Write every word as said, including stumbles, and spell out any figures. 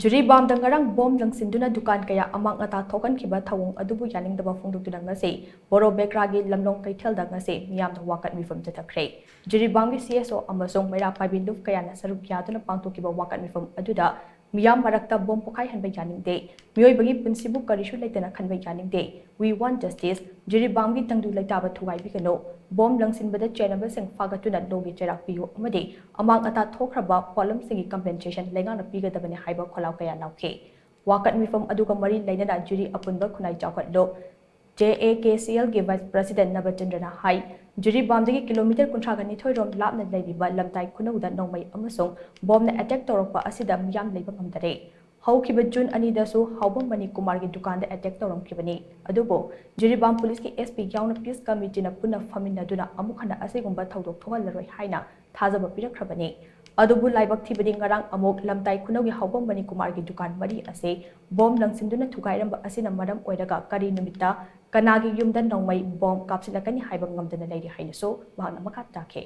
ꯖꯤꯔꯤꯕꯥꯝꯗ ꯉꯔꯥꯡ ꯕꯣꯝ ꯂꯪꯁꯤꯟꯗꯨꯅ ꯗꯨꯀꯥꯟ ꯀꯌꯥ ꯑꯃꯥꯡ ꯑꯇꯥ ꯊꯣꯛꯍꯟꯈꯤꯕ ꯊꯧꯑꯣꯡ ꯑꯗꯨꯕꯨ ꯌꯥꯅꯤꯡꯗꯕ ꯐꯣꯡꯗꯣꯛꯇꯨꯅ ꯉꯁꯤ ꯕꯣꯔꯣ ꯕꯦꯀ꯭ꯔꯥꯒꯤ ꯂꯝꯂꯣꯡ ꯀꯩꯊꯦꯜꯗ ꯉꯁꯤ ꯃꯤꯌꯥꯝꯅ ꯋꯥꯀꯠ ꯃꯤꯐꯝ ꯆꯠꯊꯈ꯭ꯔꯦ꯫ ꯖꯤꯔꯤꯕꯥꯝꯒꯤ ꯁꯤ ꯑꯦꯁ ꯑꯣ ꯑꯃꯁꯨꯡ ꯃꯩꯔꯥ ꯄꯥꯏꯕꯤ ꯂꯨꯞ ꯀꯌꯥꯅ ꯁꯔꯨꯛ ꯌꯥꯗꯨꯅ ꯄꯥꯡꯊꯣꯛꯈꯤꯕ ꯋꯥꯀꯠ ꯃꯤꯐꯝ ꯑꯗꯨꯗ ꯃꯤꯌꯥꯝ ꯃꯔꯛꯇ ꯕꯣꯝ ꯄꯣꯈꯥꯏꯍꯟꯕ ꯌꯥꯅꯤꯡꯗꯦ, ꯃꯤꯑꯣꯏꯕꯒꯤ ꯄꯨꯟꯁꯤꯕꯨ ꯀꯔꯤꯁꯨ ꯂꯩꯇꯅ ꯈꯟꯕ ꯌꯥꯅꯤꯡꯗꯦ, We want justice, ꯖꯤꯔꯤꯕꯥꯝꯒꯤ ꯇꯪꯗꯨ ꯂꯩꯇꯥꯕ ꯊꯨꯒꯥꯏꯕꯤꯒꯅꯨ, ꯕꯣꯝ ꯂꯪꯁꯤꯟꯕꯗ ꯆꯦꯟꯅꯕꯁꯤꯡ ꯐꯥꯒꯠꯇꯨꯅ ꯂꯣꯒꯤ ꯆꯩꯔꯥꯛ ꯄꯤꯌꯨ ꯑꯃꯗꯤ ꯑꯃꯥꯡ ꯑꯇꯥ ꯊꯣꯛꯈ꯭ꯔꯕ ꯄꯣꯠꯂꯝꯁꯤꯡꯒꯤ compensation ꯂꯩꯉꯥꯛꯅ ꯄꯤꯒꯗꯕꯅꯤ ꯍꯥꯏꯕ ꯈꯣꯜꯂꯥꯎ ꯀꯌꯥ ꯂꯥꯎꯈꯤ꯫ ꯋꯥꯀꯠ ꯃꯤꯐꯝ ꯑꯗꯨꯒ ꯃꯔꯤ ꯂꯩꯅꯅ ꯖꯤꯔꯤ ꯑꯄꯨꯟꯕ ꯈꯨꯟꯅꯥꯏ ꯆꯥꯎꯈꯠꯂꯨꯞ, J A K C L ꯒꯤ vice president ꯅꯕꯆꯟꯗ꯭ꯔꯅ ꯍꯥꯏ, ꯖꯤꯔꯤꯕꯥꯝꯗꯒꯤ ꯀꯤꯂꯣꯃꯤꯇꯔ ꯀꯨꯟꯊ꯭ꯔꯥꯒ ꯅꯤꯊꯣꯏ ꯔꯣꯝ ꯂꯥꯞꯅ ꯂꯩꯔꯤꯕ ꯂꯝꯇꯥꯏ ꯈꯨꯅꯧꯗ ꯅꯣꯡꯃꯩ ꯑꯃꯁꯨꯡ ꯕꯣꯝꯅ attack ꯇꯧꯔꯛꯄ ꯑꯁꯤꯗ ꯃꯤꯌꯥꯝ ꯂꯩꯕ ꯉꯝꯗꯔꯦ꯫ ꯍꯧꯈꯤꯕ ꯖꯨꯟ ꯑꯅꯤꯗꯁꯨ ꯍꯥꯎꯕꯝ ꯃꯅꯤ ꯀꯨꯃꯥꯔꯒꯤ ꯗꯨꯀꯥꯟꯗ attack ꯇꯧꯔꯝꯈꯤꯕꯅꯤ꯫ ꯑꯗꯨꯕꯨ ꯖꯤꯔꯤꯕꯥꯝ ꯄꯨꯂꯤꯁꯀꯤ S P ꯌꯥꯎꯅ peace committeeꯅ ꯄꯨꯟꯅ ꯐꯝꯃꯤꯟꯅꯗꯨꯅ ꯑꯃꯨꯛ ꯍꯟꯅ ꯑꯁꯤꯒꯨꯝꯕ ꯊꯧꯗꯣꯛ ꯊꯣꯛꯍꯜꯂꯔꯣꯏ ꯍꯥꯏꯅ ꯊꯥꯖꯕ ꯄꯤꯔꯛꯈ꯭ꯔꯕꯅꯤ꯫ ꯑꯗꯨꯕꯨ ꯂꯥꯏꯕꯛ ꯊꯤꯕꯗꯤ ꯉꯔꯥꯡ ꯑꯃꯨꯛ ꯂꯝꯇꯥꯏ ꯈꯨꯅꯧꯒꯤ ꯍꯥꯎꯕꯝ ꯃꯅꯤ ꯀꯨꯃꯥꯔꯒꯤ ꯗꯨꯀꯥꯟ ꯃꯔꯤ ꯑꯁꯤ ꯕꯣꯝ ꯂꯪꯁꯤꯟꯗꯨꯅ ꯊꯨꯒꯥꯏꯔꯝꯕ ꯑꯁꯤꯅ ꯃꯔꯝ ꯑꯣꯏꯔꯒ ꯀꯔꯤ ꯅꯨꯃꯤꯠꯇ ꯀꯅꯥꯒꯤ ꯌꯨꯝꯗ ꯅꯣꯡꯃꯩ ꯕꯣꯝ ꯀꯥꯞꯁꯤꯜꯂꯛꯀꯅꯤ ꯍꯥꯏꯕ ꯉꯝꯗꯅ ꯂꯩꯔꯤ ꯍꯥꯏꯅꯁꯨ ꯃꯍꯥꯛꯅ ꯃꯈꯥ ꯇꯥꯈꯤ꯫